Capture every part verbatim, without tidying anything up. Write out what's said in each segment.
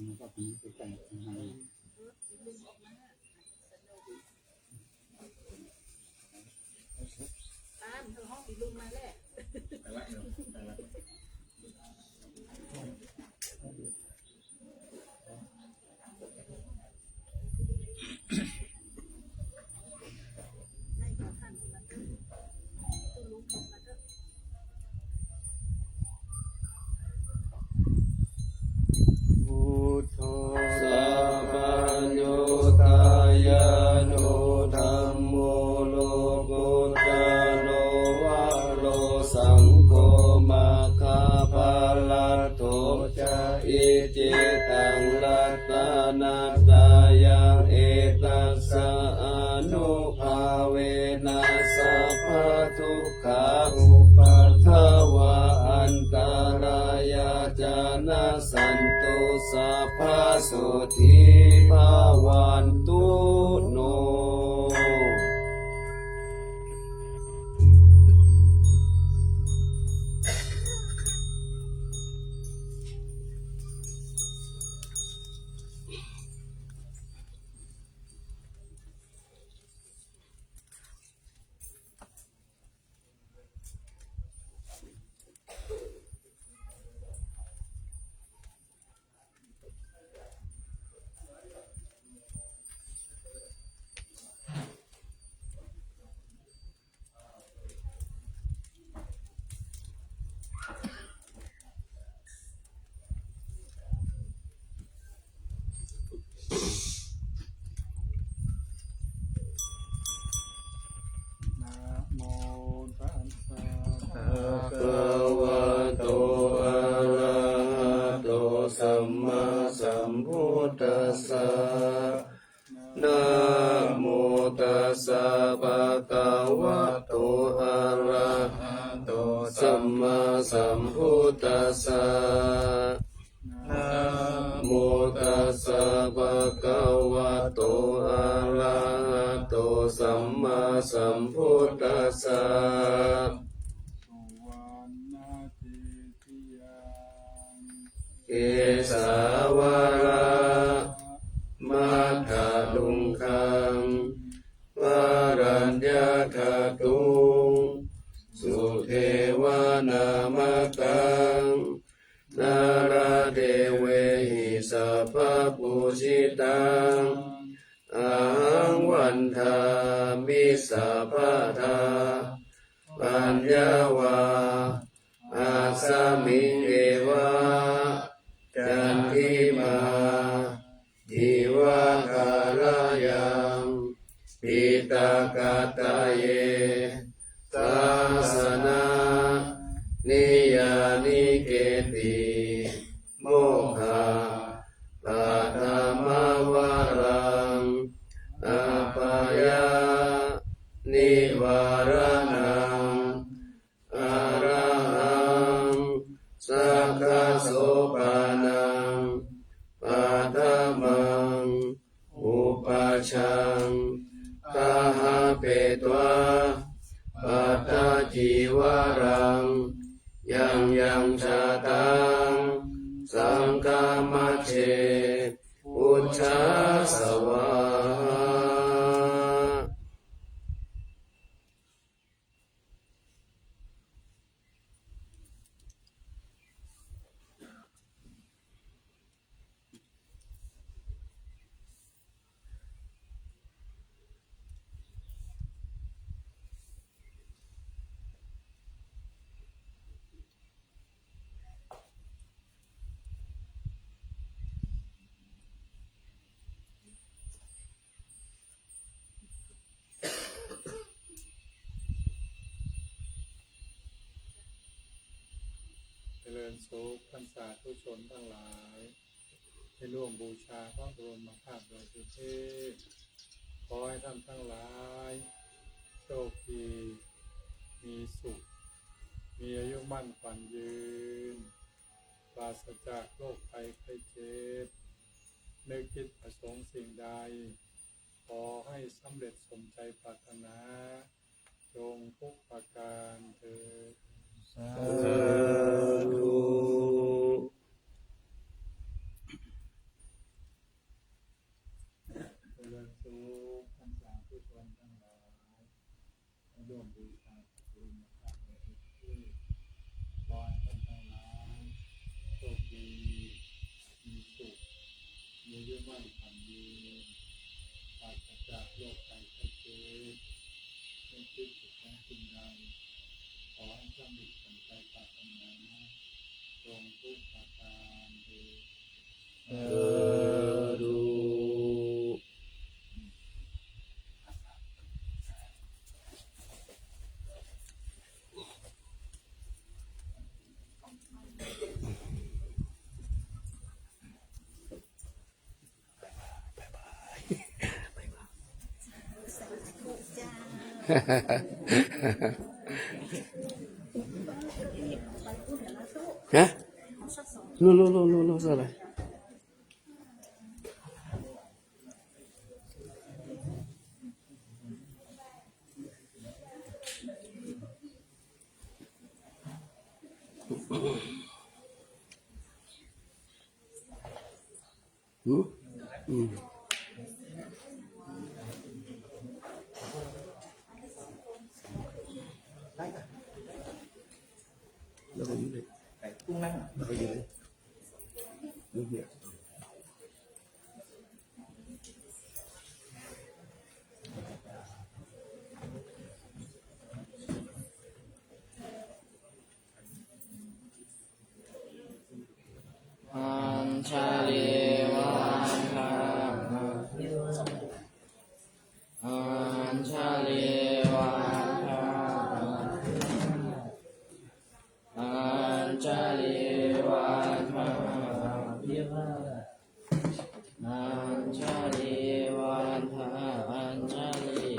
มันก็มีไปแต่งงาน ตามเธอห้องอีลุงมาแหละ ไปละ ไปละ Buddho sabbaññutañāṇo dhammo lokuttaro varo saṅgho maggaphalaṭṭho ca iccettaṃ ratanattayaṃ etassa ānubhāvena sabbadukkhā upaddavā antarāyā ca nassantu sabbasotthī bhavantu no. Namo tassa bhagavato arahato sammāsambuddhassa. Namo tassa bhagavato arahato sammāsambuddhassa. Namo tassa bhagavato arahato sammāsambuddhassa. Kesavādaṃ matthaluṅgaṃ varaññakatuṃ sudevānamataṃ nāḷādevehi sabbapūjitaṃ ahaṃ vandāmi sabbadā. Paññā vā asmiṃ evā candimā divakārayaṃ piṭakattaye sāsanā niyanike ti moghappaddamavaraṃ apāyanivāraṇaṃ arahaṃ sakkasopanam paṭhamaṃ upajjhaṃ gahapetvā pattacīvaraṃ yaṃ yaṃ jātaṃ saṅghamajjhe pūjā svāhā. Jalōn sukh ท่านสาธุชนทั้งหลาย ได้ร่วมบูชาพระบรมธาตุดอยสุเทพ ขอให้ท่านทั้งหลาย โชคดี มีสุข มีอายุมั่นขวัญยืน ปราศจากโรคภัยไข้เจ็บ นึกคิดประสงค์สิ่งใด ขอให้สำเร็จสมใจปรารถนา จงทุกประการเทอญ สาธุ สาธุ ไหว้ผ่อนยืน ปราศจากโรคภัยไข้เจ็บ เป็นที่สุดของสิ่งใด ขอให้สำเร็จสมใจปรารถนา จงทุกประการเทอญ สาธุ ฮะ โน่น โน่น โน่น โน่น โน่น อะไร หืม อืม แล้วก็ยืนเลย แล้วก็ยืนเลย ยืนเนี่ย Añjalivandhana. Añjalivandhana. Añjalivandhana. Añjalivandhana. Añjali.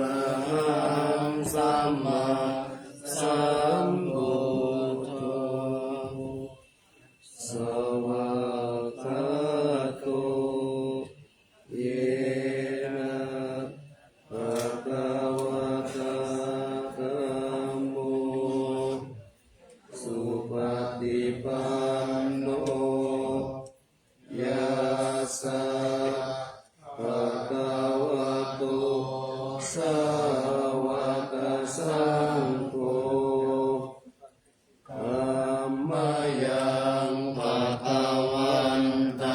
Arahaṃ sammāsambuddho. Svākkhāto yena bhagavatā dhammo, supaṭipanno yassa bhagavato sāvakasaṅgho, tammayaṃ bhagavantaṃ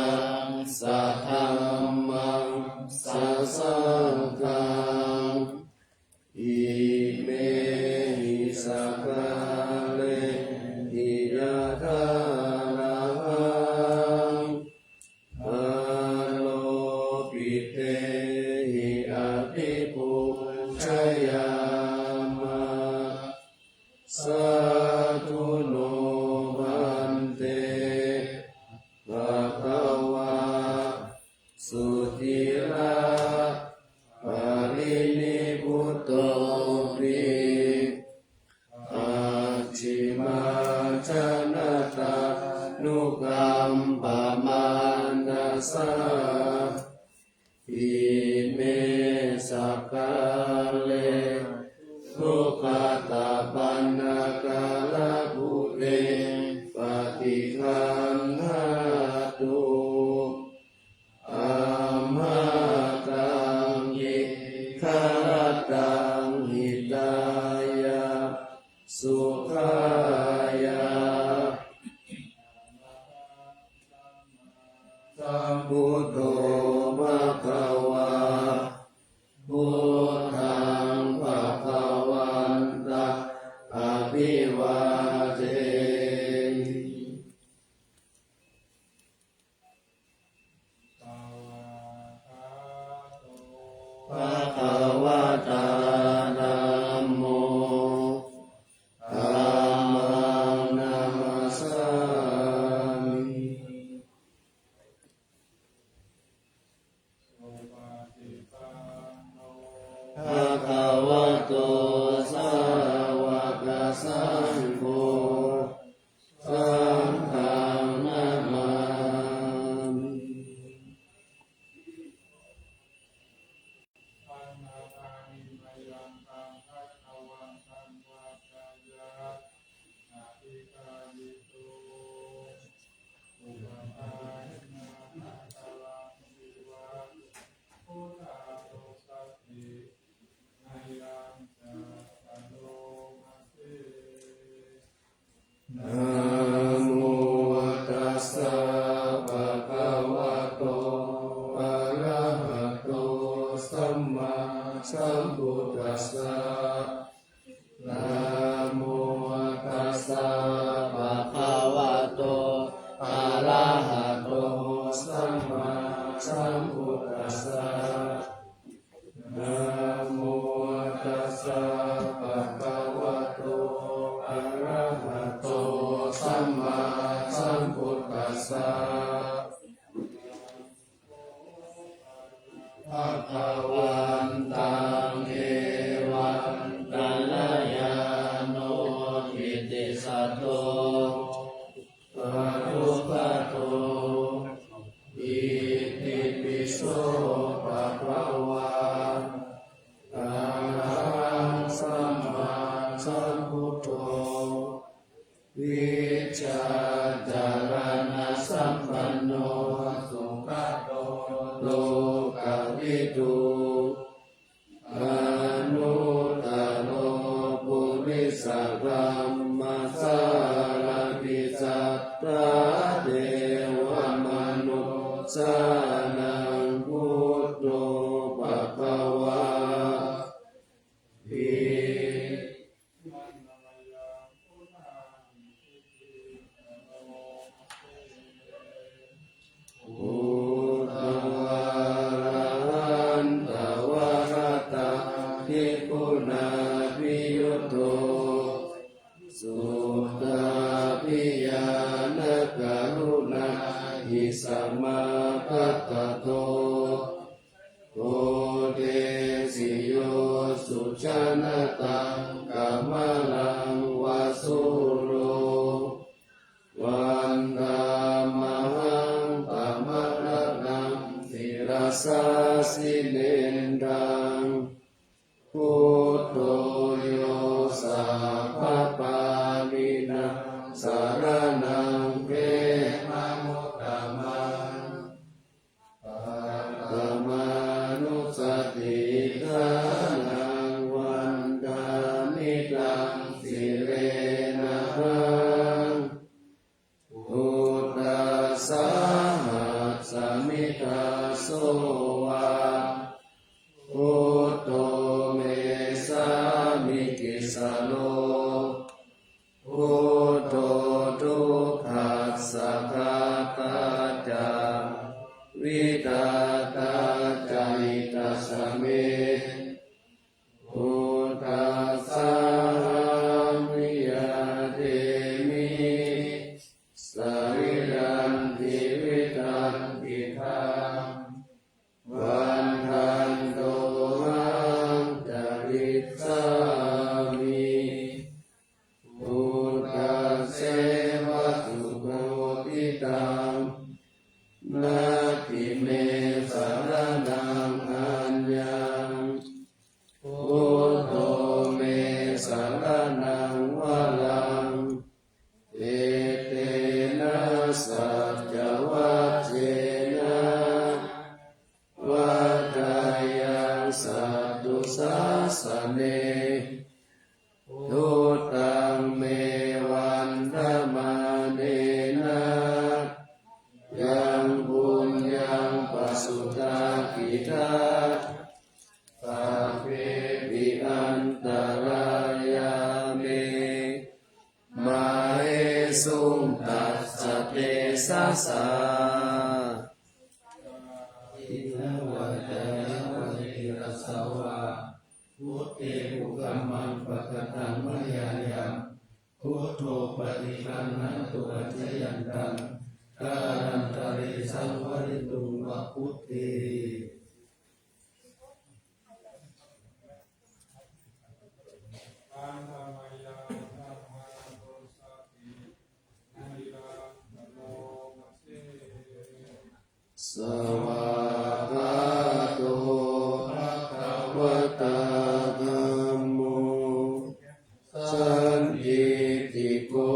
sadhammaṃ sasaṅghaṃ, imehi sakkārehi yathārahaṃ āropitehi abhipūjayāma. Sādhu no bhante bhagavā suciraparinibbutopi, pacchimājanatānukampamānasā, ime sakkāre duggatapaṇṇākārabhūte paṭiggaṇhātu, amhākaṃ dīgharattaṃ hitāya sukhāya. Sambuddho bhagavā, buddhaṃ bhagavantaṃ abhivādemi. Svākkhāto bhagavatā dhammo, dhammaṃ namassāmi. Supaṭipanno bhagavato sāvakasaṅgho, saṅghaṃ namāmi. Vandāmi mayaṃ taṃ bhagavantaṃ paccayā Namo tassa bhagavato arahato sammāsambuddhassa. Namo tassa bhagavato arahato sammāsambuddhassa. Namo tassa bhagavato arahato sammāsambuddhassa. Bhagavantaṃ evaṃ kalyāṇo kittisaddo tathugāto: Itipi so bhagavā arahaṃ sammāsambuddho vijjācaraṇasampanno sugato lokavidū anuttaro purisadammasārathi satthā devamanussānaṃ buddho bhagavāti. Uddhavārahantavarāhīguṇābhiyutto suddhābhiñāṇakaruṇāhi samāgatatto bodhesi yo sujanataṃ kamalaṃva sūro vandāmahaṃ tamaraṇaṃ sirasā jinendaṃ. Buddho yo sabbapāṇīnaṃ saraṇaṃ khemamuttamaṃ. Paṭhamānussatiṭṭhānaṃ vandāmi taṃ sirenahaṃ. Buddhassāhasmi dāso va buddho me sāmikissaro. Buddho dukkhassa ghātā ca vidhātā ca hitassa me. Buddhassāhaṃ niyyādemi sarīrantividhantiṭṭhaṃ. Vandantohaṃ carissāmi buddhasseva subodhitaṃ. Natthi me saraṇaṃ aññaṃ, buddho me saraṇaṃ varaṃ. Etena saccavajjena vaḍḍheyyaṃ satthu sāsane. Duṭṭhaṃ me vandamānena yaṃ puññaṃ pasutaṃ idha, sabbepi antarāyā me māhesuṃ tassa tejasā. Buddhe kukammaṃ pakataṃ mayā yaṃ, buddho paṭiggaṇhatu accayantaṃ, kālantare saṃvarituṃ va buddhe. Svākkhāto bhagavatā dhammo, sandiṭṭhiko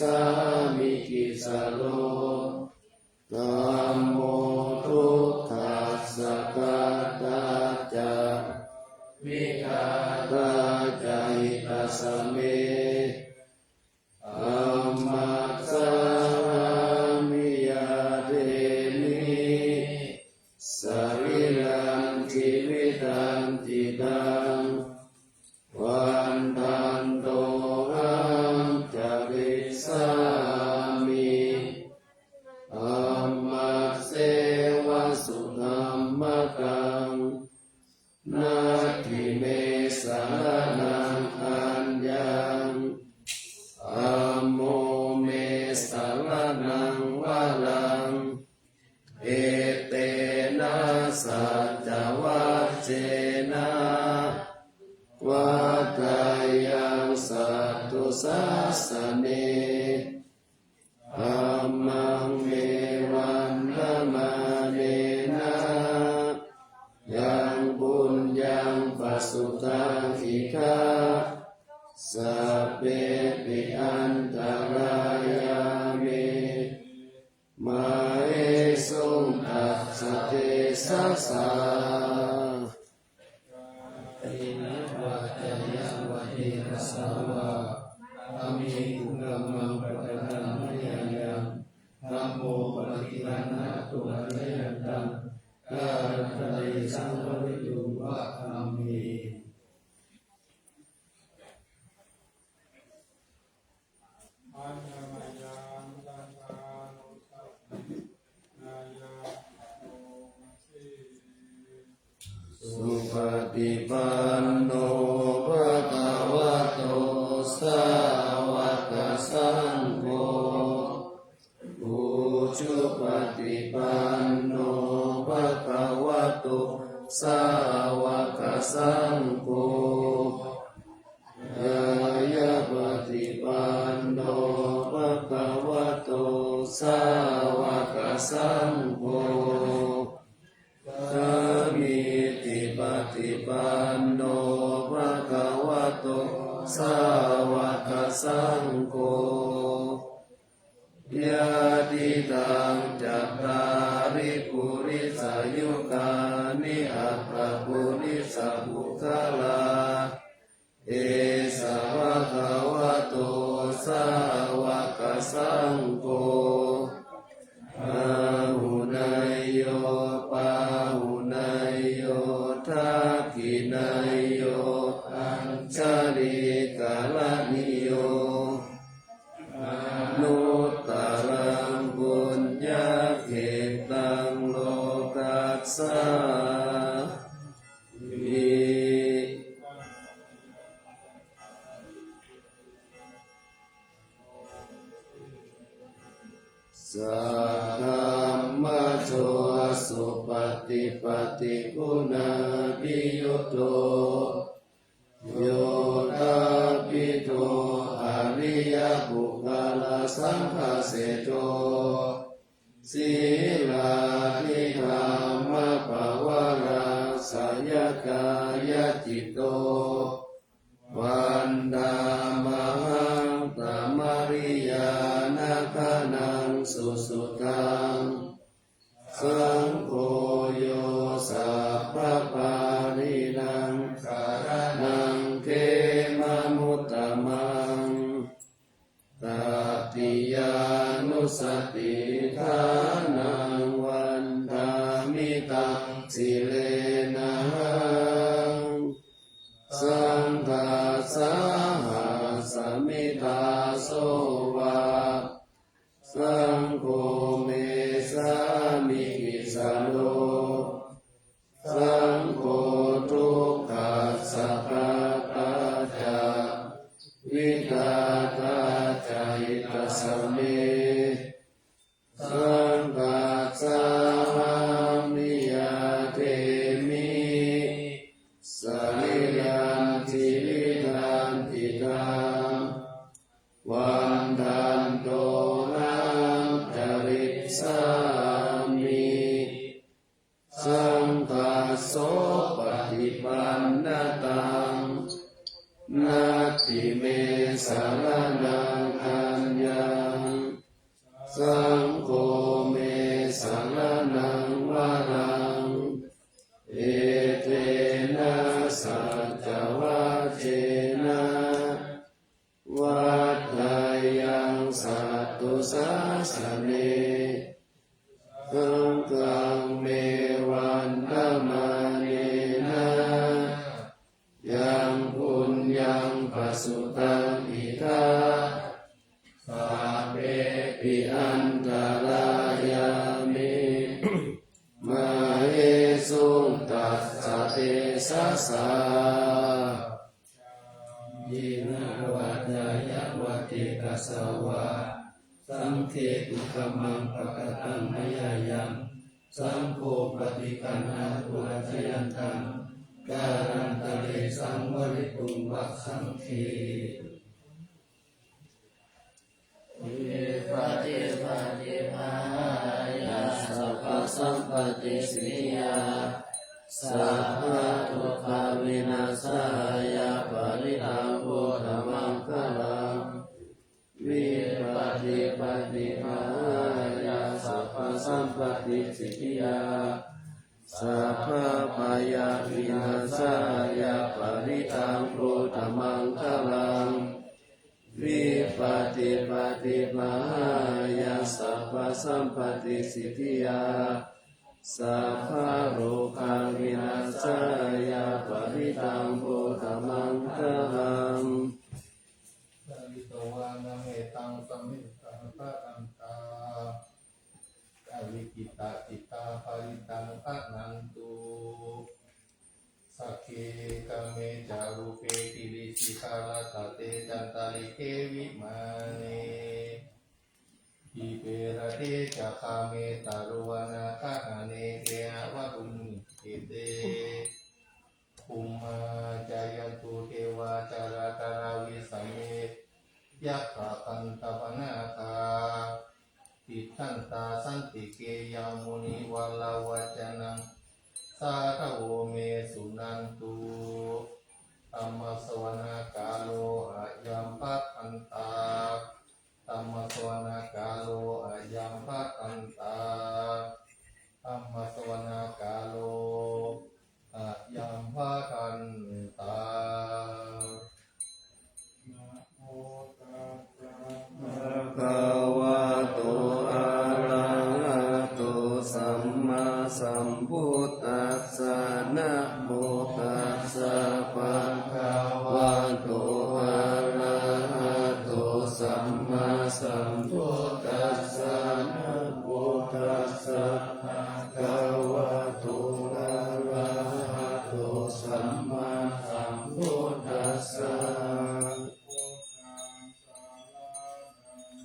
sāmikissaro. Dhammo dukkhassa ghātā ca, vidhātā ca hitassa me. Dhammassāhāmi yadhemi, sarīrañjīvitañcidaṃ, vandantohaṃ carissāmi, dhammasseva sudhammataṃ. Natthi me saraṇaṃ aññaṃ, dhammo me saraṇaṃ varaṃ, etena saccavajjena, vaḍḍheyyaṃ satthu sāsane. Dhammaṃ me vandamānena, yaṃ puññaṃ pasutaṃ idha, sabbepi antarāyā me, māhesuṃ tassa tejasā. Kāyena vācāya va cetasā vā, dhamme kukammaṃ pakataṃ mayā yaṃ, dhammo paṭiggaṇhatu accayantaṃ, kālantare saṃvarituṃ va dhamme. Supaṭipanno bhagavato sāvakasaṅgho, ujupaṭipanno bhagavato sāvakasaṅgho, ñāyapaṭipanno bhagavato sāvakasaṅgho, sāmīcipaṭipanno bhagavato sāvakasaṅgho, yadidaṃ cattāri purisayugāni aṭṭha purisapuggalā, esa bhagavato sāvakasaṅgho, āhuneyyo pāhuneyyo dakkhiṇeyyo añjalikaraṇīyo, anuttaraṃ puññakkhettaṃ lokassāti. Saddhammajo supaṭipattiguṇābhiyutto, yoṭṭhabbidho ariyapuggalasaṅghaseṭṭho, sīlādidhammapavarāsayakāyacitto, vandāmahaṃ tamariyāna gaṇaṃ susuddhaṃ. Saṅgho yo sabbapāṇīnaṃ saraṇaṃ khemamuttamaṃ, tatiyānussatiṭṭhānaṃ vandāmi taṃ sirenahaṃ. Saṅghassāhasmi dāso va, saṅgho me sāmikissaro, saṅgho dukkhassa ghātā ca, vidhātā ca hitassa me, saṅghassāhāmi yadhemi, sarīrañjīvitañcidaṃ, vandantohaṃ carissāmi, saṅghassopaṭipannataṃ, natthi me saraṇaṃ aññaṃ, tu sāsane. Saṅghaṃ me vandamānena yaṃ puññaṃ pasutaṃ idha, sabbepi antarāyā me māhesuṃ tassa tejasā. Yena vajjāya vaṭhikassa vā saṅghe kukammaṃ pakataṃ mayā yaṃ, saṅgho paṭiggaṇhatu accayantaṃ, kālantare saṃvarituṃ va saṅghe. Vipattipaṭibāhāya sabbasampattisiddhiyā, sabbarogavināsāya parittaṃ brūtha maṅgalaṃ. Vipattipaṭibāhāya sabbasampattisiddhiyā, sabbabhayavināsāya parittaṃ brūtha maṅgalaṃ. Vipattipaṭibāhāya sabbasampattisiddhiyā, sabbarogavināsāya parittaṃ brūtha maṅgalaṃ. Pharitvāna mettaṃ samettā bhadantā, avikkhittacittā parittaṃ bhaṇantu. Sagge kāme ca rūpe girisikharataṭe cantalikkhe vimāne, dīpe raṭṭhe ca gāme taruvanagahane gehavatthumhi khette, bhummā cāyantu devā jalathalavisame yakkhagandhabbanāgā, tiṭṭhantā santike yaṃ munivaravacanaṃ sādhavo me suṇantu. Dhammassavanakālo ayambhadantā. Dhammassavanakālo ayambhadantā. Dhammassavanakālo ayambhadantā. Bhagavato arahato sammāsambuddhassa. Namo tassa bhagavato arahato sammāsambuddhassa. Namo tassa bhagavato arahato sammāsambuddhassa.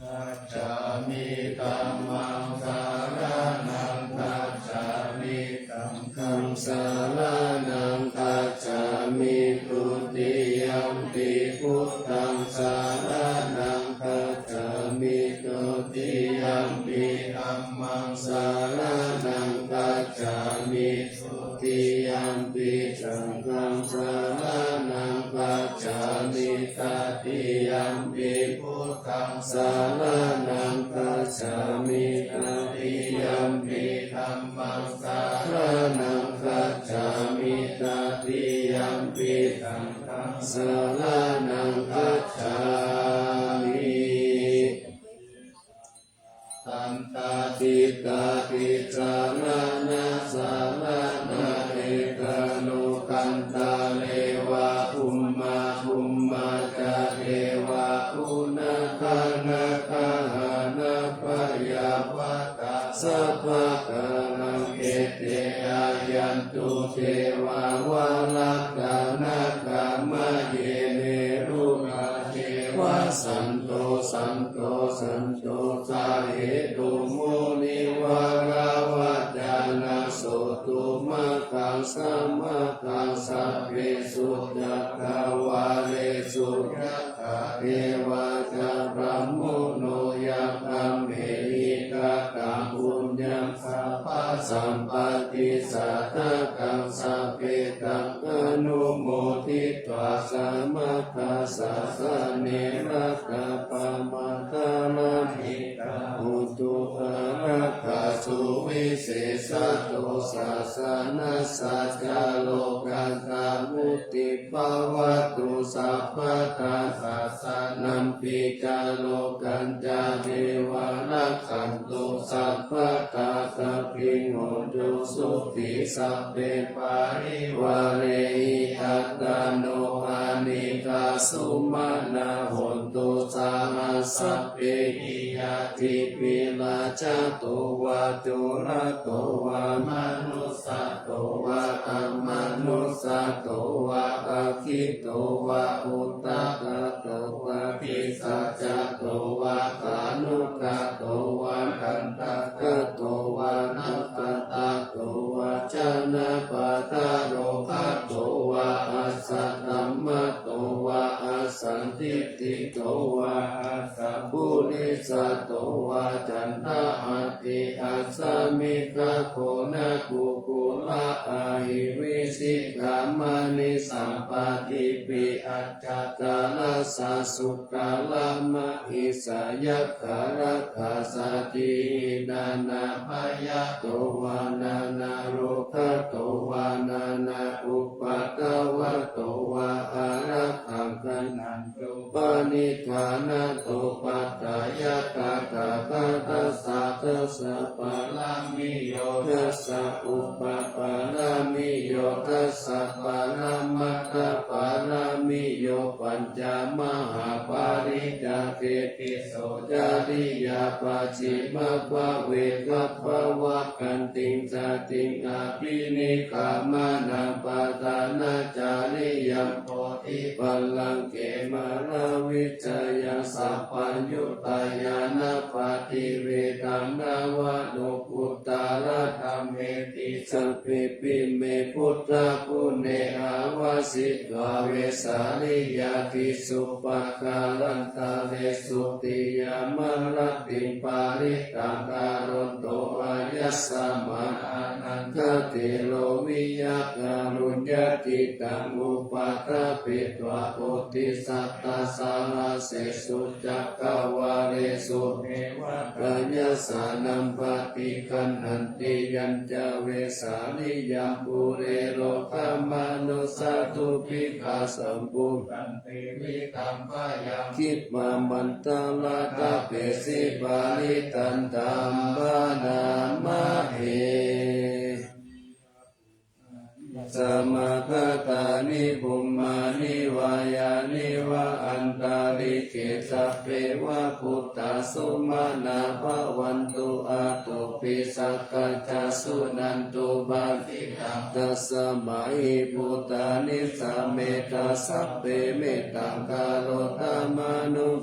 Gacchāmi. Dhammaṃ saraṇaṃ gacchāmi. Saṅghaṃ saraṇaṃ gacchāmi. Dutiyampi buddhaṃ saraṇaṃ gacchāmi. Dutiyampi dhammaṃ saraṇaṃ gacchāmi. Dutiyampi saṅghaṃ saraṇaṃ gacchāmi. Tatiyampi buddhaṃ saraṇaṃ gacchāmi. Tatiyampi dhammaṃ saraṇaṃ gacchāmi. Tatiyampi saṅghaṃ saraṇaṃ gacchāmi. Sattā ṭhitā tisaraṇasaraṇā, ete lokantareva bhummā bhummā ca devā guṇagahā nābhayā vā tā sabbakālaṃ, ete āyantu devā varakkhanagahamaye, me rūpā ceva santo santo santo ca hetu munivaravacanaṃ. Sotumaggaṃ samaggaṃ sabbesu cakkavāḷesu, yakkha devā ca brahmuno yā brahmehikataṃ puññaṃ sabbasampattisadākaṃ, sabbe taṃ anumoditvā samaggā sāsane ratā pamādarahitā hotu, arakkha suvisesato sāsanassa ca lokantā vuḍḍhī bhavatu sabbadā. Sāsanampi ca lokañca de rakkhantu sabbadā, sabbaṃ bhavantu sukhī, sabbe parivārehi attano anīghā sumanā hontu, saha sabbehi ñātibhi. Rājato vā corato vā manussato vā amanussato vā aggito vā udakato vā pisācato vā khāṇukato vā kaṇṭakato vā nakkhattato vā janapadarogato vā asaddhammato vā asandiṭṭhito vā asappurisato vā caṇḍahatthi-assamigagoṇakukkura-ahi-vicchika-maṇisappadīpi-acchataracchasūkaramahisayakkha- rakkhasadīhi nānābhayato vā nānārogato vā nānāupaddavato vā ārakkhaṃ gaṇhantu. Paṇidhānato paṭṭhāya tathāgatassa dasa pāramiyo dasa upapāramiyo dasa paramatthapāramiyo pañca mahāpariccāge tisso cariyā pacchimabbhave gabbhāvakkantiṃ jātiṃ abhinikkhamanaṃ padhānacariyaṃ bodhipallaṅke māravijayaṃ sabbaññutañāṇappaṭivedhaṃ navalokuttaradhammeti sabbepime buddhaguṇe āvajjitvā vesāliyā tīsu pākārantaresu tiyāmarattiṃ parittaṃ karonto āyasmā ānandatthero viya kāruññacittaṃ upaṭṭhapetvā koṭisatasahassesu cakkavāḷesu devatā yassāṇaṃ paṭiggaṇhanti yañca vesāliyaṃ pure rogāmanussadubbhikkhasambhūtantividhaṃ bhayaṃ khippamantaraṭṭhāpesi parittaṃ taṃ bhaṇāma he. Samāgatāni bhummāni vā yāni va antalikkhe sabbe va bhūtā sumanā bhavantu athopi sakkacca suṇantu bhāsitaṃ. Tasmā hi bhūtā nisāmetha sabbe mettaṃ karotha mānus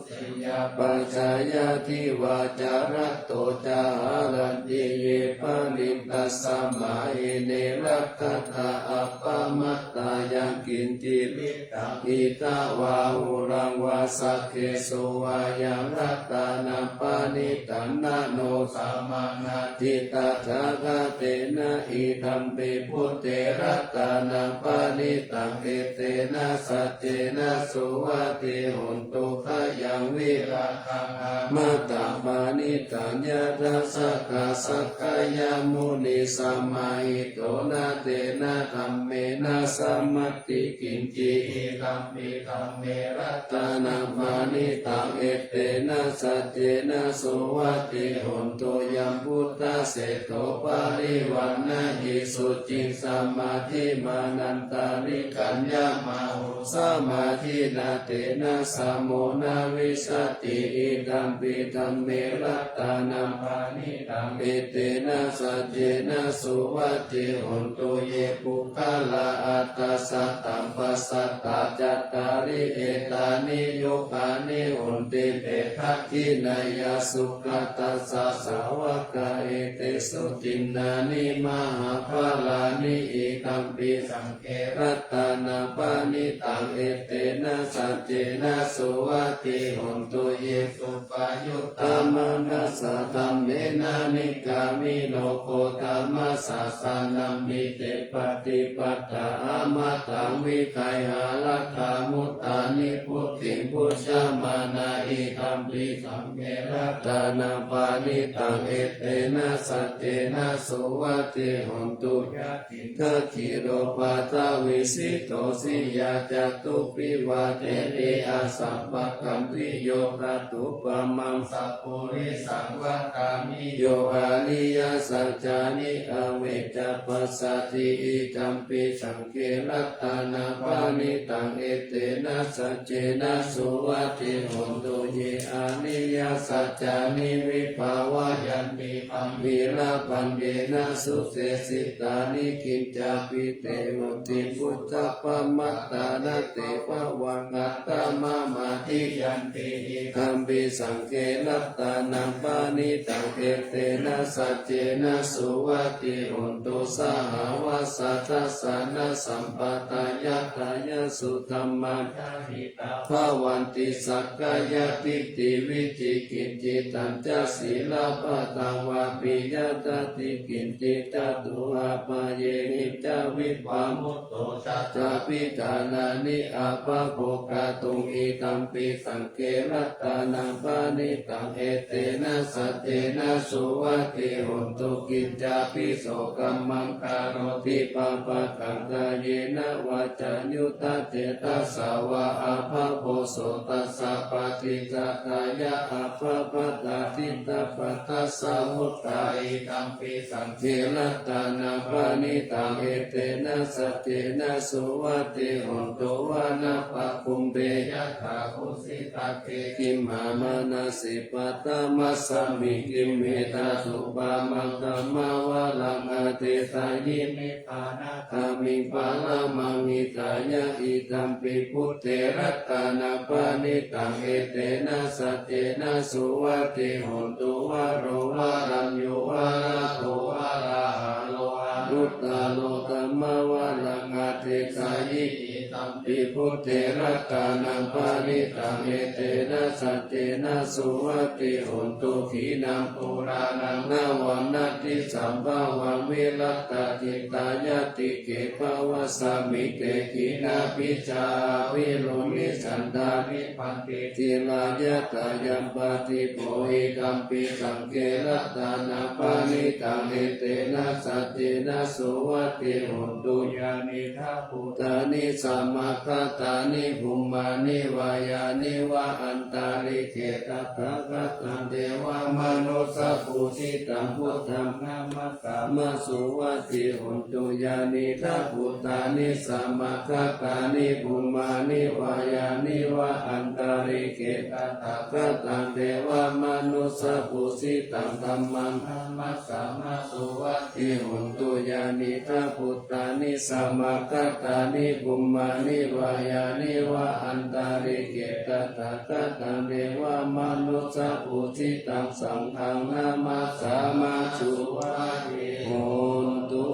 pajāya divā ca ratto ca haranti ye baliṃ tasmā hi ne rakkhatha appamattā yaṅkiñci vittaṃ idha vā huraṃ vā saggesu vā yaṃ ratanaṃ paṇītaṃ na no samaṃ natthi tathāgatena idampi buddhe ratanaṃ paṇītaṃ etena saccena suvatthi hontu khayaṃ virāgaṃ amataṃ paṇītaṃ yadajjhagā sakyamunī samāhito na tena dhammena samatthi kiñci idampi dhamme ratanaṃ paṇītaṃ etena saccena suvatthi hontu. Yambuddhaseṭṭho parivaṇṇayī suciṃ samādhimānantarikaññamāhu samādhinā tena samo na vijjati idampi dhamme ratanaṃ paṇītaṃ etena saccena suvatthi hontu. Ye puggalā aṭṭha sataṃ pasatthā cattāri etāni yugāni honti te dakkhiṇeyyā sugatassa sāvakā etesu dinnāni mahapphalāni idampi saṅghe ratanaṃ paṇītaṃ etena saccena suvatthi hontu. Ye suppayuttā manasā dhammena nikkāmino gotamasāsanamhi te pattipattā amataṃ vigayha laddhā mudhā nibbutiṃ bhuñjamānā idampi saṅghe ratanaṃ paṇītaṃ etena saccena suvatthi hotu. Yathindakhīlo paṭhaviṃ sito siyā catubbhi vātebhi asampakampiyo tathūpamaṃ sappurisaṃ vadāmi yo ariyasaccāni avecca passati. Idampi saṅ- ghe ratanaṃ paṇītaṃ etena saccena suvatthi hotu. Ye ariyasaccāni vibhāvayanti gambhīrapaññena sudesikkhāni kiñcāpi te honti vuṭṭhāgamatā na te bhavaṃ aṭṭhamamādiyanti. Idampi saṅghe ratanaṃ paṇītaṃ etena saccena suvatthi hotu. Sahāvassa dassanasampadāya tayassu dhammā jahitā bhavanti sakkāyadiṭṭhi vicikicchitañca sīlabbataṃ vāpi yadatthi kiñci catūhapāyehi ca vippamutto ca cābhiṭhānāni abhabbo kātuṃ. Idampi saṅ- ghe ratanaṃ paṇītaṃ etena saccena suvatthi hotu. Kiñcāpi so kammaṃ karoti pāpakaṃ kāyena vācāyuda cetasā vā abhabbo so tassa paṭicchadāya abhabbatā diṭṭhapadassa vuṭṭhā. Idampi saṅ- ghe ratanaṃ paṇītaṃ etena saccena suvatthi hotu. Vanappagumbe yathā kusitagge gimhānanāsiṃ paṭhamasmiṃ gimhe tathūpamaṃ dhammavaraṃ ādesayhi nibbānagāmiṃ paramaṃ hitāya. Idampi buddhe ratanaṃ paṇītaṃ etena saccena suvatthi hotu. Varo varaññū varado varāharo anuttaro dhammavaraṃ ādesayhi. Idampi buddhe ratanaṃ paṇītaṃ etena saccena suvatthi hotu. Khīṇaṃ purāṇaṃ navaṃ natthi sambhavaṃ virattacittāyatike bhavasmiṃ te khīṇabījā avirūḷhichandā nibbanti dhīrā yathāyampadīpo. Idampi saṅghe ratanaṃ paṇītaṃ etena saccena suvatthi hotu. Yānīdha bhūtāni samāgatāni bhummāni vā yāni va antalikkhe tathāgataṃ devamanussapūjitaṃ buddhaṃ namas sāma suvatthi hotu. Yānīdha bhūtāni samāgatāni bhummāni vā yāni va antalikkhe tathāgataṃ devamanussapūjitaṃ dhammaṃ namassāma suvatthi hotu. Yānīdha bhūtāni samāgatāni bhummāni vā yāni va antalikkhe tathāgataṃ devamanussapūjitaṃ saṅghaṃ namassāma suvatthi hotu.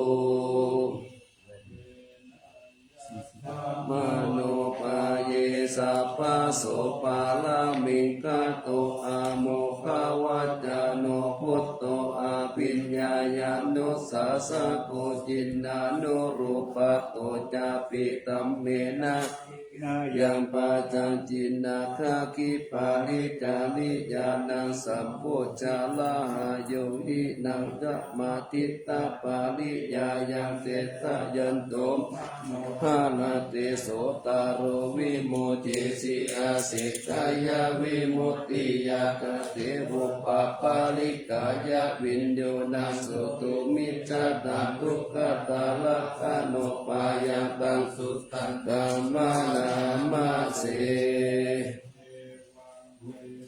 Manoppāye sabbaso pāramī kato āmogha vaccano buddho abhiññāya nussāsako jiṇṇānurūpato cābhi dhammena viññāya paccaññānagāmipariyācariyaṇaṃ sambojjhagāyo hīnaṃ samādiṭṭhapariyāyaṃ desayanto bhāvanādeso taro vimoccesi aseṭṭhāya vimuttiyā. Tathevāupaparikkhāya viññūhīnaṃ sotumicchātaṃ dukkhaṭṭhalakkhaṇo byagghaṃ suttaṃ katvāna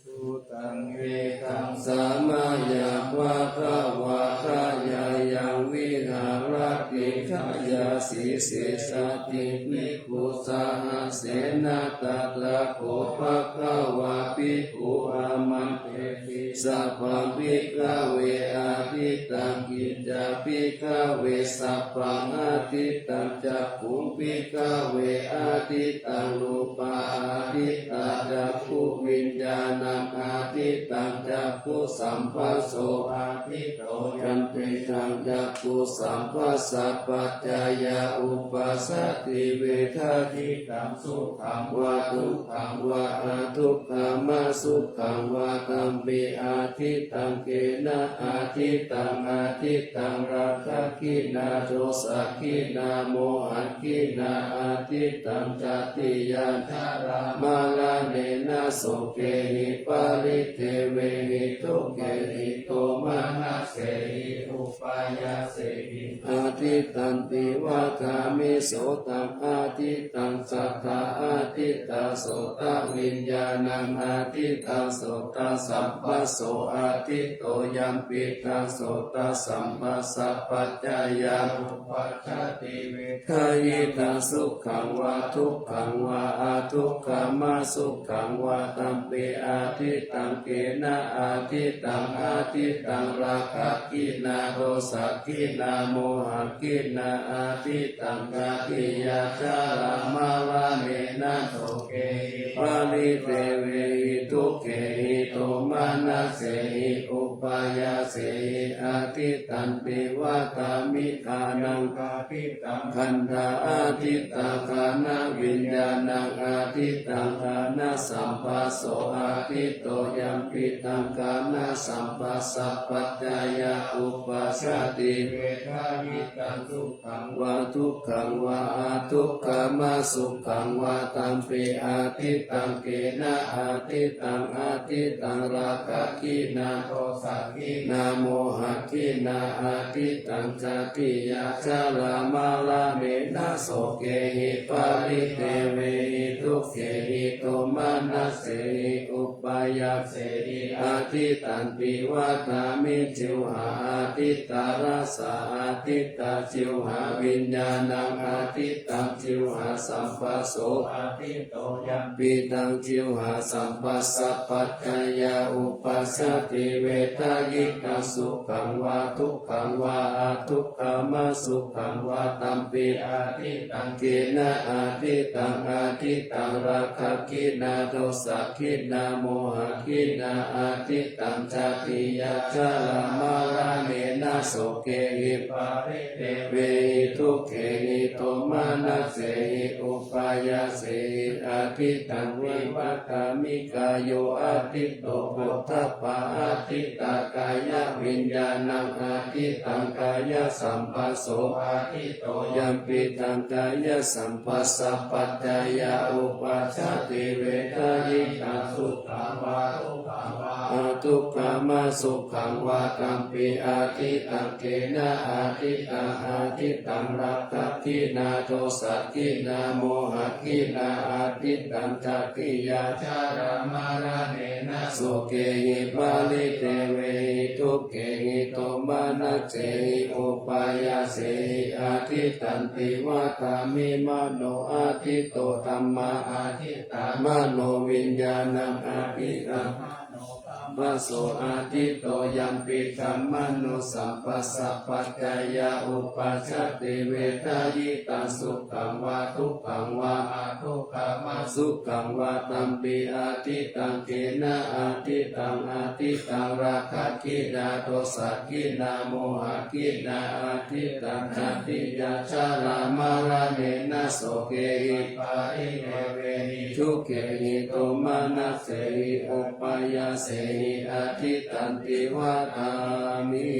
suttāṃ. Ekaṃ samayaṃ bhagavā gayāyaṃ viharati gayāsīse saddhiṃ bhikkhusahassena. Tatra kho bhagavā bhikkhū āmantesi: Sabbaṃ bhikkhave ādittaṃ. Kiñca bhikkhave sabbaṃ ādittaṃ? Cakkhuṃ bhikkhave ādittaṃ, rūpā ādittā, cakkhuviññāṇaṃ ādittaṃ, cakkhusamphasso āditto, yadidaṃ cakkhusamphassapaccayā uppajjati vedayitaṃ sukhaṃ vā dukkhaṃ vā adukkhamasukhaṃ vā, tampi Adiṭṭhaṅkena adiṭṭhaṃ adiṭṭhaṃ rāgagginā dosagginā mohagginā adiṭṭhaṃ jātiyā jarāmaraṇena sokehi paridevehi dukkhehi domanassehi upāyāsehi. Adiṭṭhanti vadāmi sotaṃ adiṭṭhaṃ cakkhaṃ adiṭṭhasotaviññāṇaṃ adiṭṭhaṃ sotasambhasso adiṭṭho yampidaṃ sotasamphassapaccayā uppajjati vedayitaṃ sukhaṃ vā dukkhaṃ vā adukkhamasukhaṃ vā tampi adiṭṭhaṅkena adiṭṭhaṃ adiṭṭhaṃ rāgagginā dosagginā mohagginā adiṭṭhaṃ jātiyā jarāmaraṇena sokehi paridevehi dukkhehi domanassehi upāyāsehi. Adiṭṭhanti vadāmi ghānaṃ adiṭṭhaṃ khandhā adiṭṭhā ghānaviññāṇaṃ adiṭṭhaṃ ghānasambhasso adiṭṭho yampidaṃ ghānasamphassapaccayā uppajjati vedayitaṃ sukhaṃ vā dukkhaṃ vā adukkhamasukhaṃ vā tampi adiṭṭhaṅkena adiṭṭhaṃ adiṭṭhaṃ rāgagginā dosagginā mohagginā adiṭṭhaṃ jātiyā jarāmaraṇena sokehi paridevehi dukkhehi domanassehi upāyāsehi. Adiṭṭhanti vadāmi jivhā adiṭṭhā rasā adiṭṭhā jivhāviññāṇaṃ adiṭṭhaṃ jivhāsambhasso adiṭṭho yampidaṃ jivhāsamphassapaccayā uppajjati vedayitaṃ sukhaṃ vā dukkhaṃ vā adukkhamasukhaṃ vā tampi adiṭṭhaṅkena adiṭṭhaṃ adiṭṭhaṃ rāgagginā dosagginā mohagginā adiṭṭhaṃ jātiyā jarāmaraṇena sokehi paridevehi dukkhehi domanassehi upāyāsehi. Adiṭṭhanti vadāmi kāyo adiṭṭho phoṭṭhabbā adiṭṭhā kāyaviññāṇaṃ adiṭṭhaṃ kāyasambhasso adiṭṭho yampidaṃ kāyasamphassapaccayā uppajjati vedayitaṃ sukhaṃ vā dukkhaṃ vā adukkhamasukhaṃ vā tampi adiṭṭhaṅkena adiṭṭhaṃ adiṭṭhaṃ rāgagginā dosagginā mohagginā adiṭṭhaṃ jātiyā jarāmaraṇena sokehi paridevehi dukkhehi domanassehi upāyāsehi. Adiṭṭhanti vadāmi mano adiṭṭho dhammā adiṭṭhā manoviññāṇaṃ adiṭṭhaṃ manosamphassambasso adiṭṭho yampidaṃ manosamphassapaccayā uppajjati vedayitaṃ sukhaṃ vā dukkhaṃ vā adukkhamasukhaṃ vā tampi adiṭṭhaṅkena adiṭṭhaṃ adiṭṭhaṃ rāgagginā dosagginā mohagginā adiṭṭhaṃ jātiyā jarāmaraṇena sokehi paridevehi dukkhehi domanassehi upāyāsehi. Adiṭṭhanti vadāmi.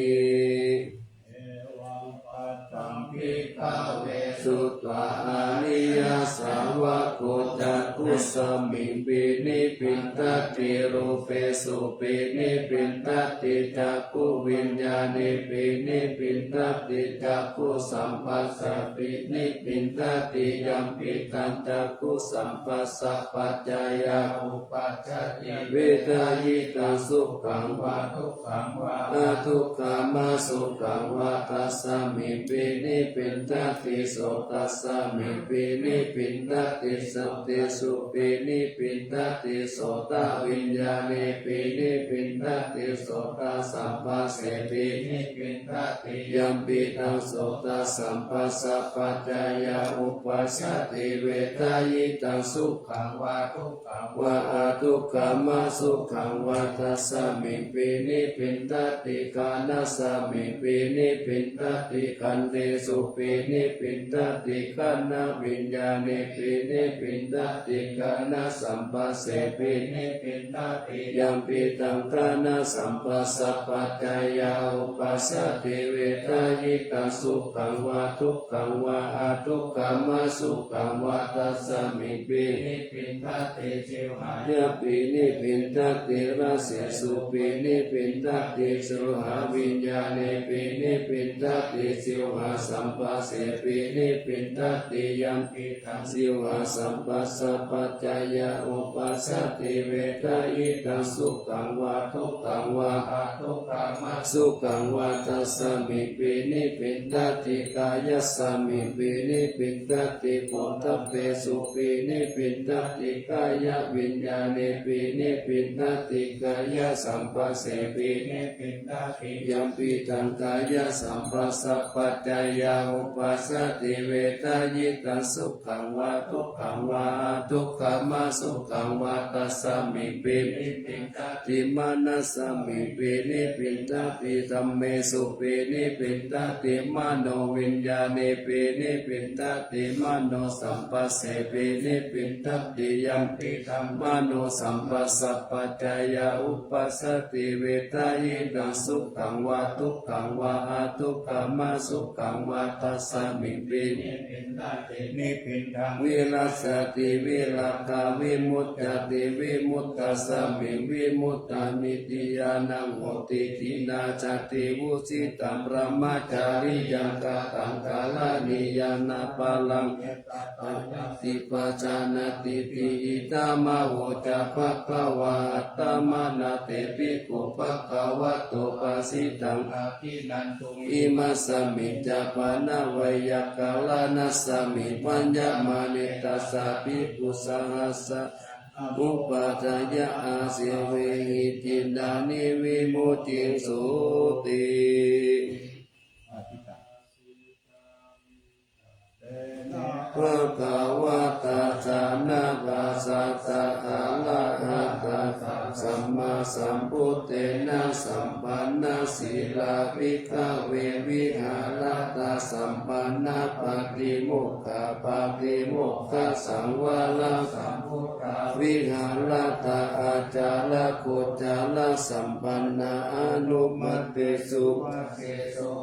Evaṃ pañcaṃ bhikkhave sutvā ariyasāvako cakkhusmiṃ pinipindati rūpesupi nipindati cakkhuviññāṇepi nipindati cakkhusamphassepi nipindati yampidaṃ cakkhusamphassapaccayā uppajjati vedayitaṃ sukhaṃ vā dukkhaṃ vā adukkhamasukhaṃ vā tasmiṃ pinipindati sotasmiṃ pinipindati sotisupi nipindati sotaviññāṇepi nipindati sotasamphassepi nipindati yampidaṃ sotasamphassapaccayā uppajjati vedayitaṃ sukhaṃ vā dukkhaṃ vā adukkhamasukhaṃ vā tasmiṃ pinipindati ghānasmiṃ pinipindati gandhesupi nipindati ghānaviññāṇepi nipindati ghānasamphassepinibbindati. Yampidaṃ ghānasamphassapaccayā uppajjati vedayitaṃ sukhaṃ vā dukkhaṃ vā adukkhamasukham vā tassaṃ pinibbindati. Jivhāyapi nibbindati, rasesupi nibbindati, jivhāviññāṇepi nibbindati, jivhāsamphassepi nibbindati. Yampidaṃ jivhāsamphassapaccayā uppajjati vedayitaṃ sukhaṃ vā dukkhaṃ vā adukkhamasukham vā tassaṃ pinibbindati. Kāyassaṃ pinibbindati, phoṭṭhabbesupi nibbindati, kāyaviññāṇepi nibbindati, kāyasamphassepi nibbindati. Yampidaṃ kāyasamphassapaccayā uppajjati vedayitaṃ sukhaṃ vā dukkhaṃ vā adukkhamasukham vā tassaṃ pinibbindati. Manassaṃ pinibbindati, dhammesupi nibbindati, manoviññāṇepi nibbindati, manosamphassepi nibbindati. Yampidaṃ manosamphassapaccayā uppajjati vedayitaṃ sukhaṃ vā dukkhaṃ vā adukkhamasukham vā tassaṃ pinibbindati. Nibbindaṃ virassati, virāgā vimuccati, vimuttassa vimuttamiti ñāṇaṃ hoti. Khīṇā jāti, vusitaṃ brahmacariyaṃ, kataṃ karaṇīyaṃ, na balaṃ yat tayasī pajānātīti. Idamavoca bhagavā. Attamanā te bhikkhū bhagavato bhāsitaṃ abhinanduṃ. Imasmiñca pana veyyākaraṇasmiṃ bhaññamāne tassa bhikkhusahassassa upādāya āsevehi cittāni vimucciṃsūti. Bhagavatā jānatā satthā arahatā sammāsambuddhena sampannā sīlā bhikkhave vihāratthasappannā pātimokkha pātimokkhasaṃvarasambuddhā vihārattha ācāragocārasampannā anumattesu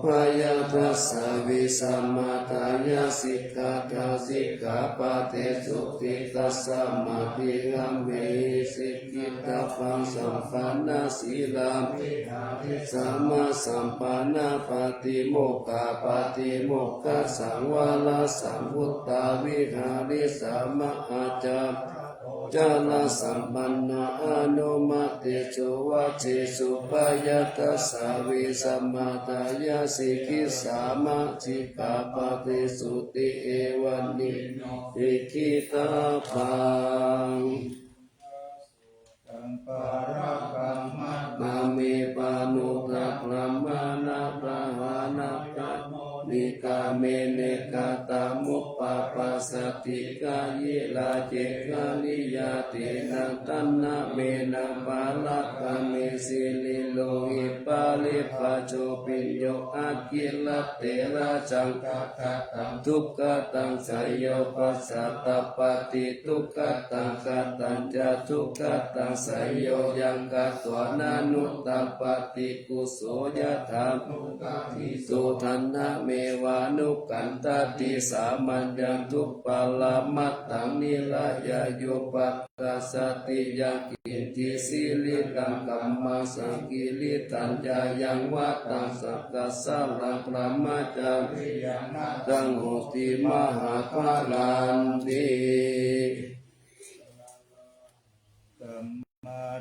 bhayadassā vīsamatthāya sikkhāya sikkhāpadesu ṭhitā samādhiyāmi. Sikkhitabbaṃ sampannā sīlā vihārisāma sampannā pātimokkha pātimokkhasaṃvarasambuddhā vihārisāma ācā cārasampannā anumattesu vajjesu bhayadassā vīsamatthāya sikkhissāma sikkhāpadesūti. Evaṃ viññū sikkhitabbaṃ. Mame panuddhabrahmana pahānāya nikāme nekatamupapassati. Kāyirāje kāyirātena taṇhamena pārakāme sirilohi pāribbājo piyo akhilattherajaṃ kataṃ dukkhataṃ seyyopajjattapati dukkhataṃ katañca dukkhataṃ seyyo yaṃ katvā nānutapati kuso yathā dukkhamiccho taṇhamevānukampati sāmaññaṃ dupparamattaṃ nirayayupaddasati. Yaṅkiñci sirīraṃ kammaṃ saṅkiliṭṭhañca yaṃ vā taṃ sakasāraṃ brahmacariyaṃ nataṃ hoti mahapparanti.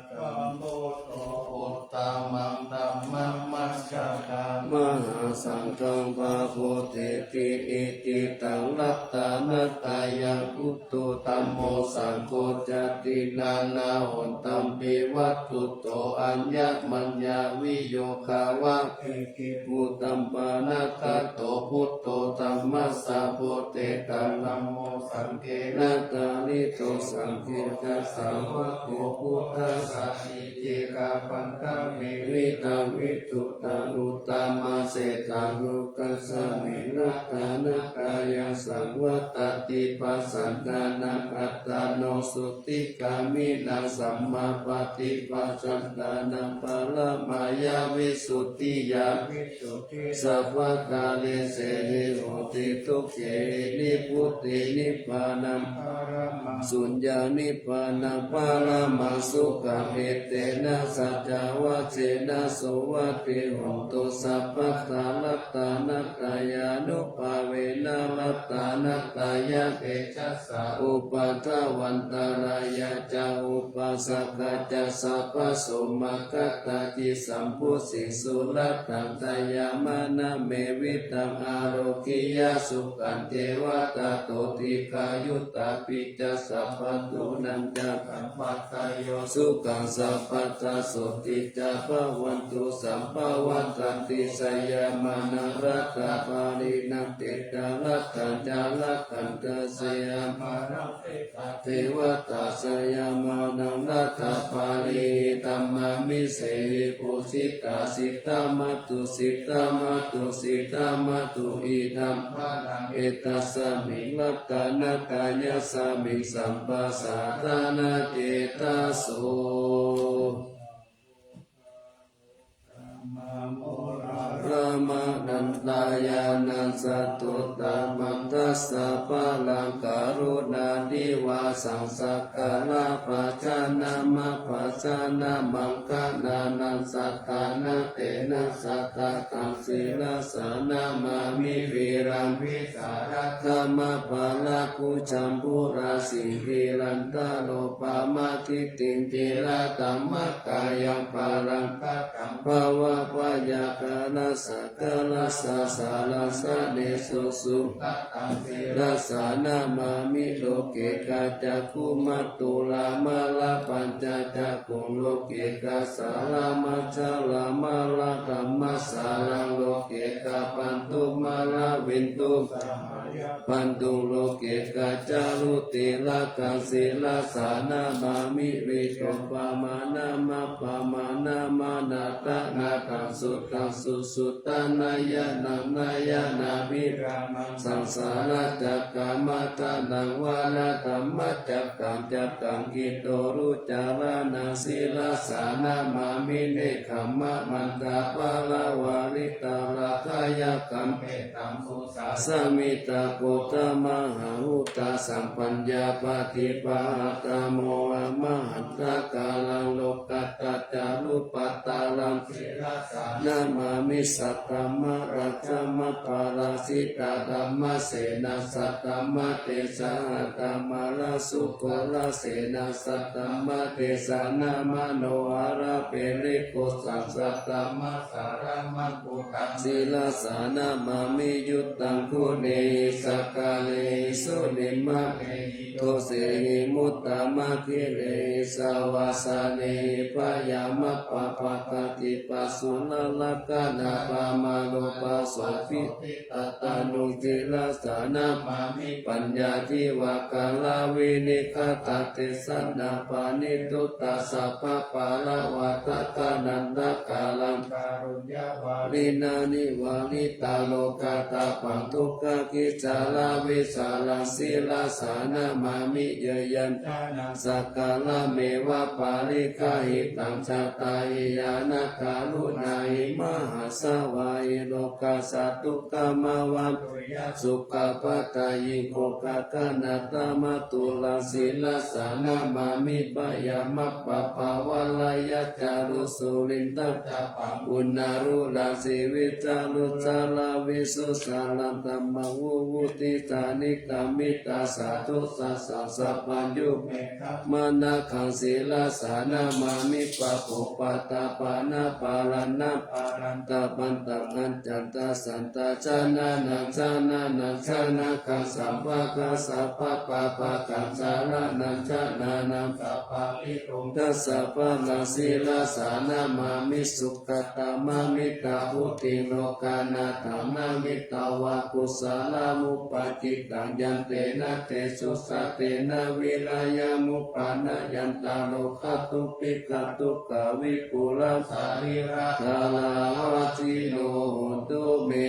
Sammāsambuddho uttamaṃ dhammaṃ majjhattaṃ mahāsaṅghaṃ pavatteti. Iti taṃ ratanattayaṃ buddho dhammo saṅgho cāti. Nānāhontampi vatthuto aññamaññaviyogavādeti. Uttamanaṃ gato buddho dhammasāvakena dhammo saṅghena dāriṇo saṅgho ca sāvako buddhasāsīti. Ekapaññāme vitaṃ visuddhaṃ uttamaṃ set Lokasmiṃ ratanattayaṃ saṃvattati pasannānaṃ attano, sotthi gāmino sammāpaṭipajantānaṃ paramāya visuddhiyā, sabbakāresehi hoti dukkhāhi nibbutiṃ nibbānaṃ, suññaṃ nibbānaṃ paramaṃ sukhaṃ. Etena saccavajjena suvatthi hotu sabbadā. Ratanattayānubhāvena ratanattayatejasā, upaddavaṃ antarāyā ca upāsakā ca sabbaso, mā katthaci sambujjhiṃsu. Ratanattayamānā me vittaṃ ārogiyā sukhañceva, tato dīghāyutā pi ca sabbadhunañca sampādayo sukhaṃ sabbadā. Sotthī ca bhavantu sabbaṃ, vaḍḍhanti jayamānā ratapālī. Natthi ca raddhañca rakkhaṃ ca jayamānā devatā, jayamānā ratapālī. Idamāmi sehi pūjitā, jitā mātā jitā bhātā, jitā mātā idamā balaṃ. Etasmiṃ ratanattayasmiṃ sabbasā dānaṃ cetaso. Brahmānantāya na satuttamaṃ, dasapālaṃ karuṇānivasaṃ, sakalabbajjhanamabbajjhanamaṅgalānaṃ, saddhammattena sattakaṃ sirasā namāmi. Viraṃ vītarāgaṃ abhijjhambuddhasīlantaro, pamāditvā dhīratammakāyaṃ balaṃ kataṃ bhavābhayākālaṃ, sakallaṃ saraṃ sanesuṃ, sugataṃ sirasā namāmi. Loke ca cakkhumatā thamā, lābhā ca cakkhuṃ, loke ca sāramaññā lābhā, lābhaṃ ca saraṃ, loke ca bandhumattā bandhuṃ, bandhuṃ loke ca carū tilakaṃ, sirasā namāmi. Vītarūpamanāpamānamanaṃ, anatthaṃ suttaṃ suhuṭṭhānaṃ, ñāṇaṃ ñāṇābhidhānaṃ, saṃsārasakkamaṇḍanaṃ, varadhammacakkaṃ cakkaṃ, khiḍḍārucirānaṃ, sirasā namāmi. Nekkhammamantāparavaritaṃ, rāgayakkham samītaghotamahābhūtaṃ, samphaññāpadīpahatthaṃ, mohamahantakāraṃ, lokuttarañca rūpattaraṃ, sirasā namāmi. Saddhammaratnamaparanjitaṃ, dhammasenā saddhammatejasattamaṃ, rājagokarasenā saddhammatejasattamaṃ, manoharaṃ pirīkaṃ saddhammaṃ, saraṇaṃ sirasā namāmi. Yuttaṃ guṇehi saṅgahehi sūnimānehi, dosehi muttamaṅgalehi, savāsanehi byāmappabhāganti, pāsūnalakkhaṇapamāropasobhi tadānuṃ, sirasā namāmi. Paññāti vā kāravinighatā, tesaṃ na paṇīto, tassāpapāṇavasavattaka, naṭṭhakālaṃ kāruññavāsinā, nivāraṃ lokatāpaṃ, dukkhaṃ khīṇaṃ vijāraṃ, sirasā namāmi. Yaṃ yaṃ jānaṃ sakkārameva paṭiggaṇhitaṃ, jātā hiyānā karuṇā, himhāsvāhi lokassa, dukkhamāvantu yā sukhapadaṃ. Iccākaratanamaturaṃ, sirasā namāmi. Byāmappabhāvaṃ, rājagokarasaññū, sūlikaṃ candimā, uṇṇāluṃ sīhāva, samaggāharaṃ visuddhānaṃ, dhammaṃ vivuccaṃ nikkamitasādhutaṃ, sassaṃ sabbaññutaṃ, mettambusekaṃ, sirasā namāmi. Pubbaṃ paṇḍapāṇabhāraṃ, na parantaṃ paṇḍaṃ haraṃ, tassaṃ atthāya janānañca, janakāyaṃ sabbattha, sabbapāpaggaṃ saraṇaṃ, janānaṃ sabbaṃ dasapāṇaṃ, sirasā namāmi. Sugatāmanukammataṃ, lokaṃ atthāya nāmaṃ, hitvānanekavividhāni cupaddavāni, yantā te susaṭṭhena, vīriyamupakaruṇā, yāññā lokadhātukaṃ, dukkhaduggāhadiṭṭhibhikkāmuṃ, pūretvā paripūretvā, sārīrikadeghadomāno, bhasmāto ca pāpū, bhavantu te jīvitamaddasuṃ.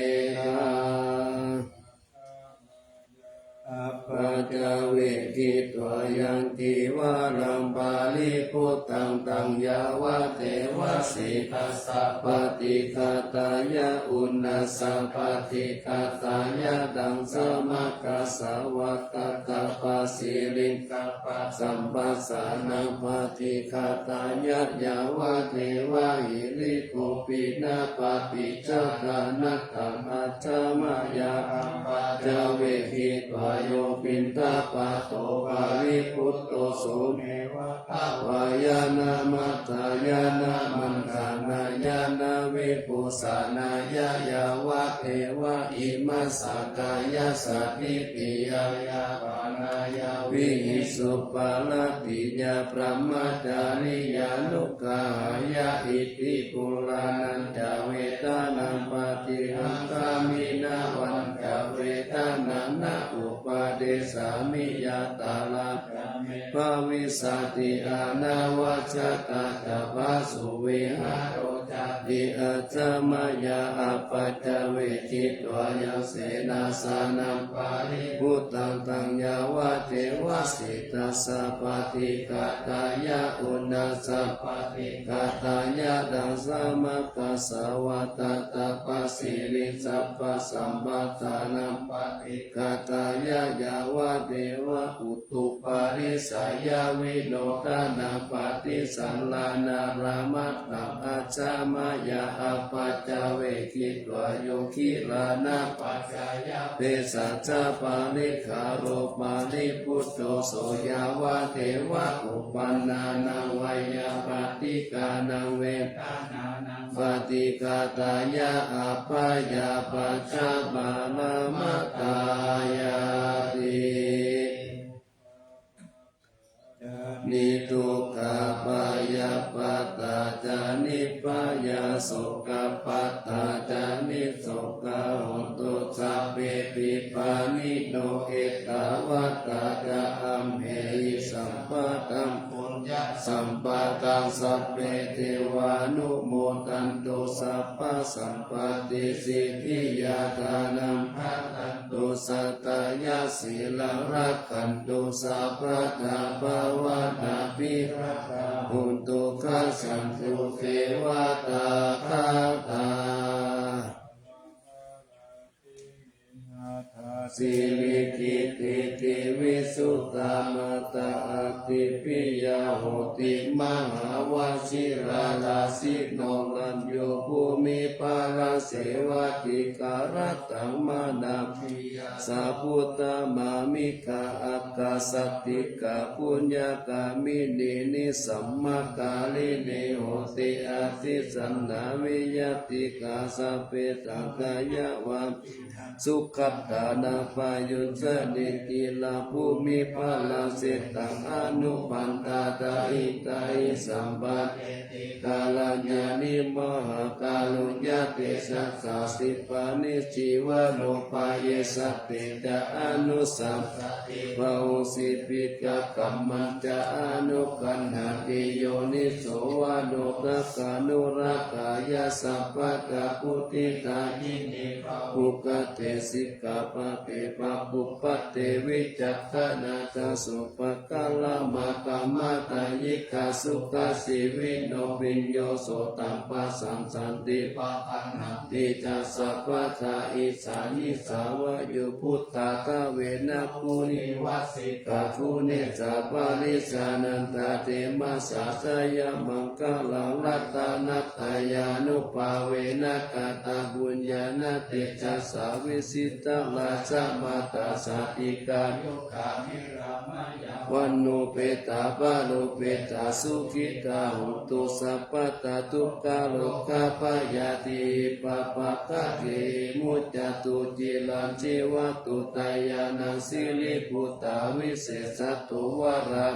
yāvadeva sītassa paṭighātāya uṇhassa paṭighātāya ḍaṃsamakasavātātapasiriṃsapasamphassānaṃ paṭighātāya yāvadeva hirikopinapaṭicchādānatthaṃ aṭṭhamāyā appaccavekkhitvā yo piṇḍapāto paribhutto so neva davāya na madāya na maṇḍanāya na vibhūsanāya yāvadeva imassa kāyassa ṭhitiyā yāpanāya vihiṃsuparatiyā brahmacariyānuggahāya iti purāṇañca vedanaṃ paṭihaṅkhāmi navañca vedanaṃ na uppādessāmi yātrā ca me bhavissati anavajjatā ca phāsuvihāro cāti. Ajja mayā apaccavekkhitvā yaṃ senāsanaṃ paribhuttaṃ taṃ yāvadeva sītassa paṭighātāya uṇhassa paṭighātāya ḍaṃsamakasavātātapasiriṃsapasamphassānaṃ paṭighātāya yāvadeva utuparissayavinodanaṃ paṭisallānārāmatthaṃ ajja mayā apaccavekkhitvā yo gilānapaccayabhesajjaparikkhāro paribhuto so yāvadeva uppannānaṃ veyyābādhikānaṃ vedanānaṃ paṭighātāya abyāpajjhaparamatāyāti. Niddukkha bhayappattā ca nibbhayā sokappattā ca nissokā hontu sabbepi pāṇino. Ettāvatā ca amhehi sambhataṃ puññasampadaṃ sabbe devānumodantu sabbasampattisiddhiyā. Dānaṃ dadantu saddhāya sīlaṃ rakkhantu sabbadā bhāvanābhiratā hontu gacchantu devatāgatā. Sirikittittivisuddhā mātā ādi piyā hoti mahāvajirārājino rañño bhūmiparāsevāti. Karattaṃ mānā piyā saputtā māmiká āgā sādhikā puññagāminī nisammakāyinī hoti. Adhisannā viyattā sabbe saṅkhāya vappiṭṭhā sugatānaṃ payuñjanī. Khīlabhūmiparāsitaṃ anupaṇḍātā hitāhi sampāde ti kalyāṇī mahākāruññatejasā. Sippaññī cīvanupāyesā te ca anussasati bahū sipikakhammañca anukañhati. Yoniso manokammānubhāvāya sabbadā bhuddhidāyinī pahūkate sikkhāpade pāpūpaṭe vicakkhaṇā ca subhākarā maggāmadhyayikā sukhajīvino bhiyyo sotaṃ passaṃ santi pakaññanti ca sabbadā. Issā nisā vā yo buddhā dvena guṇevasikā guṇesappariñāṇantaṃ demassa jayamaṅgalaṃ ratanattayānubhāvena katapuññāna tejasā vijitā rājamātā sādhikā yogavirāmā yā vaṇṇupetā balupetā sukhitā hontu sabbadā. Dukkharogabhayā dīvipāpagāthāhi muccantu ciraṃ jīvantu dāyādā siribhūtā visesato varā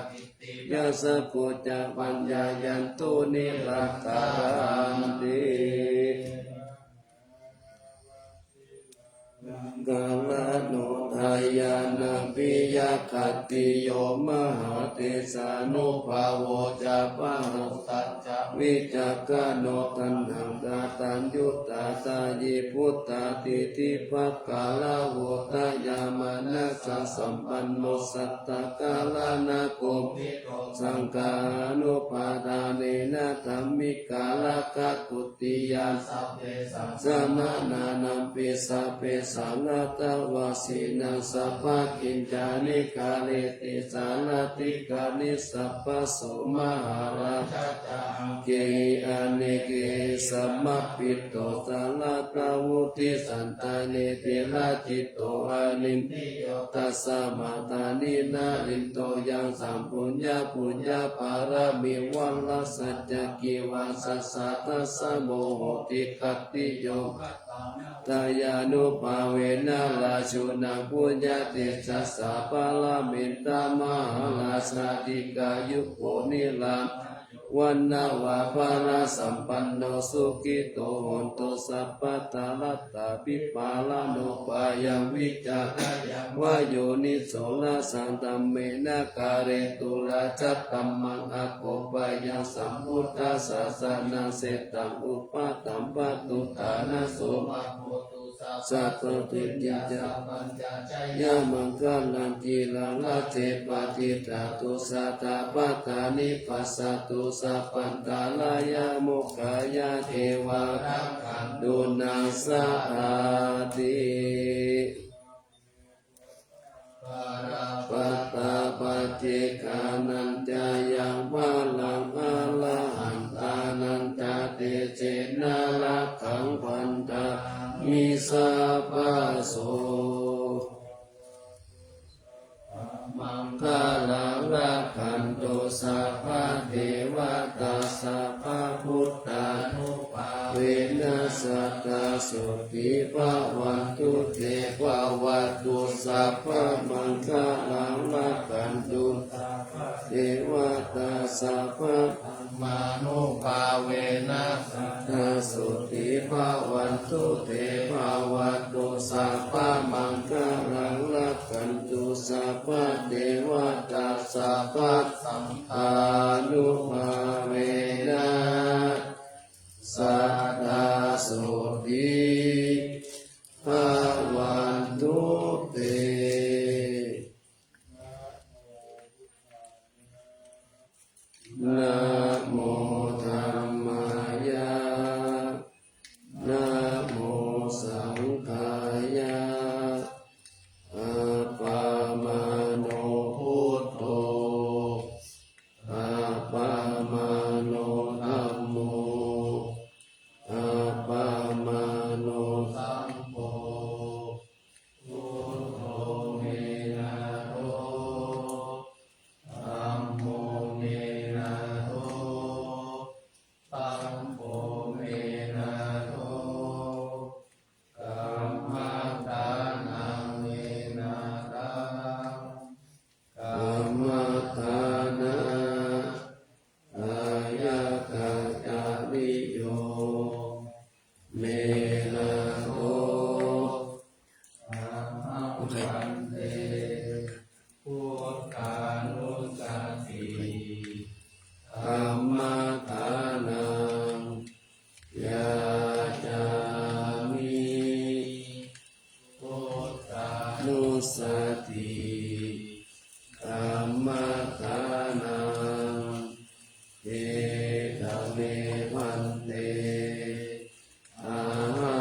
yasakko ca paññāyantu nirattharanti. Maṅgalāno dāyādā piyakhattiyo mahātejānubhāvo ca pahutañca vicakkhaṇo taṇhaṅkarāyuṃ tathāyebuddhā tiṭṭhibhāgarā hotayā manasā sampanno satthā gāranakompito saṅghānupādānena dhammikā rakkhā dutiyā samaṇānaṃ pisācena rattāvasīnaṃ sabbakiñcāni kareti sārathikā nissapaso mahārājā ca aṅgehi anekehi samāhitvā sarathā vuḍḍhisattā netirājito anindriyo tasmā dāni narindo yaṃ sampūṇṇaṃ puññaparamī vāsā ca kivāsasā tassa muhuttikattiyo tayānubhāvena rājūnaṃ puññatejasā pāramī tā mahārājā dīghāyuko nirāmā vaṇṇavanā balāsampanno sukhito hotu sabbadā. Rattābhipālanubhāyaṃ vicariyā va yoniso rājadhammena kāretu rājadhammaṃ akoppayaṃ sambuddhasāsanaṃ ksēttaṃ upasampayito ṭhānaso sattoti. Jayamaṅgalaṃ ciraṃ rājje patiṭṭhātu sadā pādā nipassato sabbantarāyā mokkhayaṃ devā rakkhantu naṃ sāti. Balappattā paccekānañca yaṃ balaṃ arahantānañca tejena rakkhaṃ bandhāmi sabbaso. Maṅgalaṃ rakkhantu sabbadevatā sabbabuddhānubhāvena sadā sotthī bhavantu te. Bhavatu sabbamaṅgalaṃ rakkhantu sabbadevatā sabbadhammānubhāvena sadā sotthī bhavantu te. Bhavatu sabbamaṅgalaṃ rakkhantu sabbadevatā sabbasaṅghānubhāvena sadā sotthī bhavantu te. Namo dhammāya, namo saṅghāya, appamāṇo buddho, appamāṇo dhammo, appamāṇo saṅgho. Buddho me nātho, dhammo me nātho, saṅgho me nātho, kammaṭṭhānaṃ me nāthaṃ, kammaṭṭhānā dāyakācariyo me nātho. Ahaṃ bhante buddhānussati kammaṭṭhānaṃ yācāmi. Buddhānussati kammaṭṭhānaṃ. Idha me bhante, ahaṃ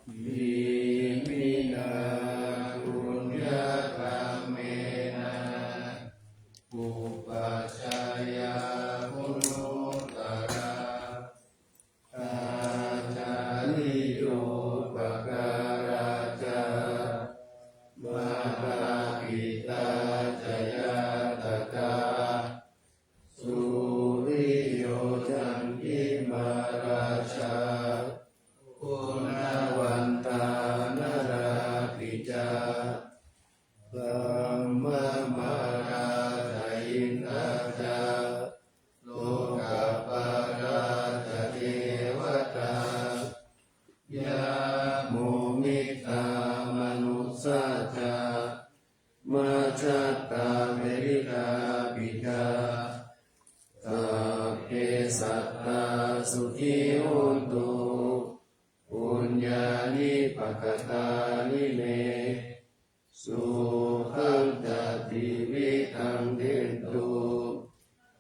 Iminā puññakammena upajjhāyā guṇuttarā, ācariyūpakārā ca mātā pitā ca ñātakā, suriyo candimā rājā guṇavantā narāpi ca, brahmamārā ca indā ca lokapālā ca devatā, yamo mittā manussā ca majjhattā verikāpi ca, sabbe sattā sukhī hontu puññāni pakatāni me, sukhañca tividhaṃ dentu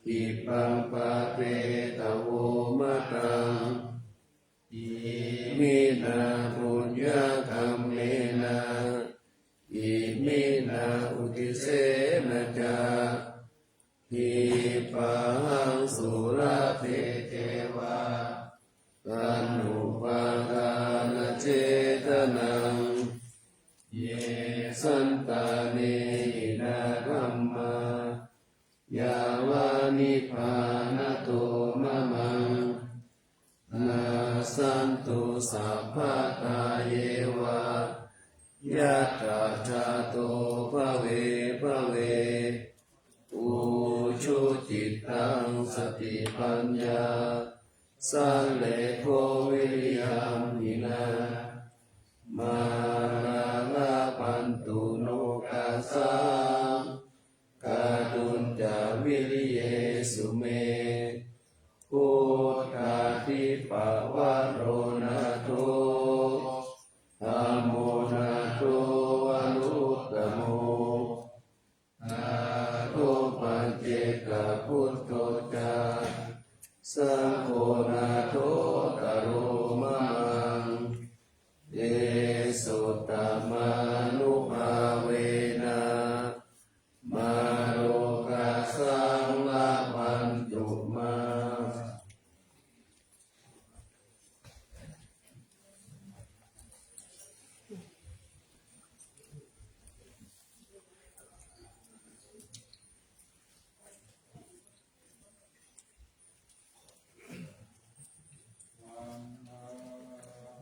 khippaṃ pāpetha vomataṃ. Iminā puññakammena iminā uddisena ca khippāhaṃ sulabhe ceva taṇhupādānachedanaṃ, ye santāne hīnā dhammā yāva nibbānato mamaṃ, nassantu sabbadā yeva yattha jāto bhave bhave, ujucittaṃ satipaññā sallekho viriyamhinā, mārā labhantu nokāsaṃ kātuñca viriyesu me. Buddhādhipavaro nātho, dhammo nātho varuttamo, nātho paccekabuddho ca, saṅgho nāthottaro mamaṃ. Tesottamānubhāvena mārokāsaṃ labhantu mā.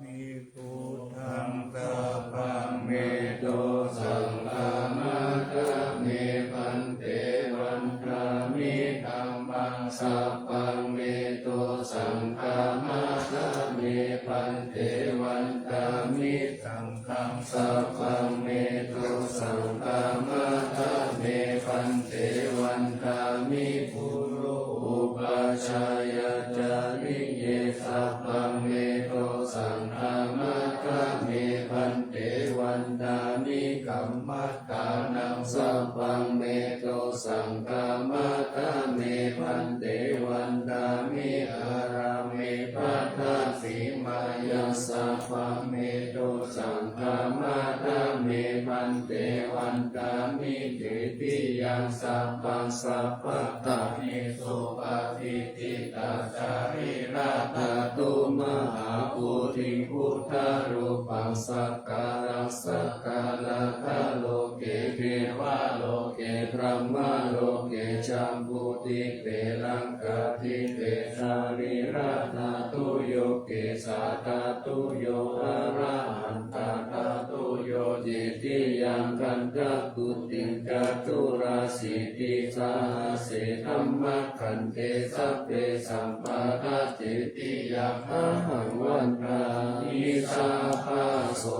Vandāmi buddhaṃ sabbaṃ me dosaṃ khamatha me bhante. Vandāmi dhammaṃ sabbaṃ me dosaṃ khamatha me bhante. Vandāmi saṅghaṃ sabbaṃ me dosaṃ khamatha me bhante. Vandāmi guru upajjhāyācariye sabbaṃ me dosaṃ khamatha me bhante. Vandāmi kammaṭṭhānaṃ sabbaṃ me dosaṃ khamatha me bhante. Vandāmi ārāme baddhasīmāyaṃ sabbaṃ me dosaṃ khamatha me bhante. Vandāmi cetiyaṃ sabbaṃ sabbaṭṭhānesu patiṭṭhitā sārīradhātu mahābodhiṃ buddharūpaṃ sakkāraṃ sakārattha loke devaloke brahmaloke jambudīpe laṅkādīpe sārīradhātuyo kesādhātuyo arahantadhātuyo cetiyaṃ gandhakuṭiṃ caturāsītisahase dhammakkhandhe sabbe sambuddhā cetiyaṃ ahaṃ vandāmi sabbaso.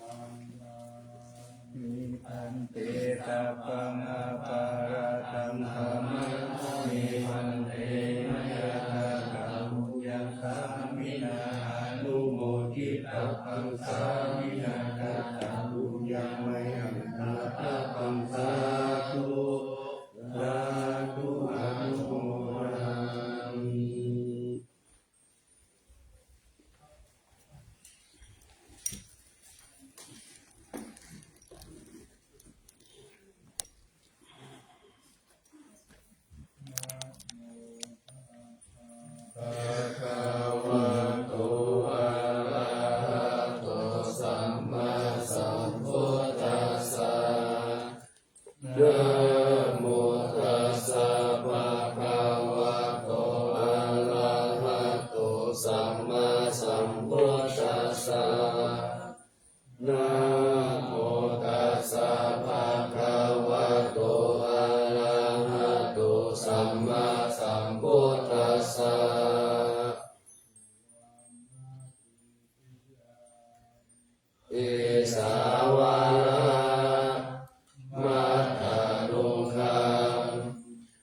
Vandāmi bhante sabbaṃ aparādhaṃ khamatha me bhante, mayā kataṃ puññaṃ sāminā anumoditabbaṃ, sāminā kataṃ puññaṃ Sa Isāvara Matthaluṅgaṃ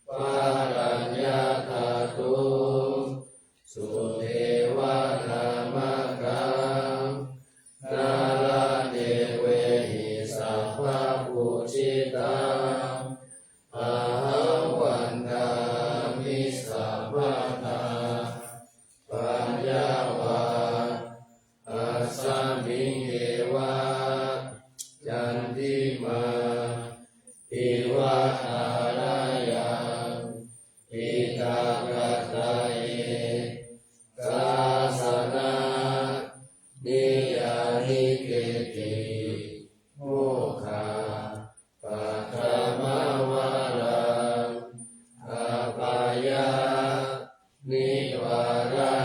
Pariññātatu Sudevadhammakaṃ Nāḷādevehi sabbapūjitaṃ Ahaṃ vandāmi sabbadā Paññāvasmiṃ eva candimā iva tharayaṃ Piṭakattaye sāsananiyānike'ti mokkhapaṭhamavaraṃ apāyanivāraṃ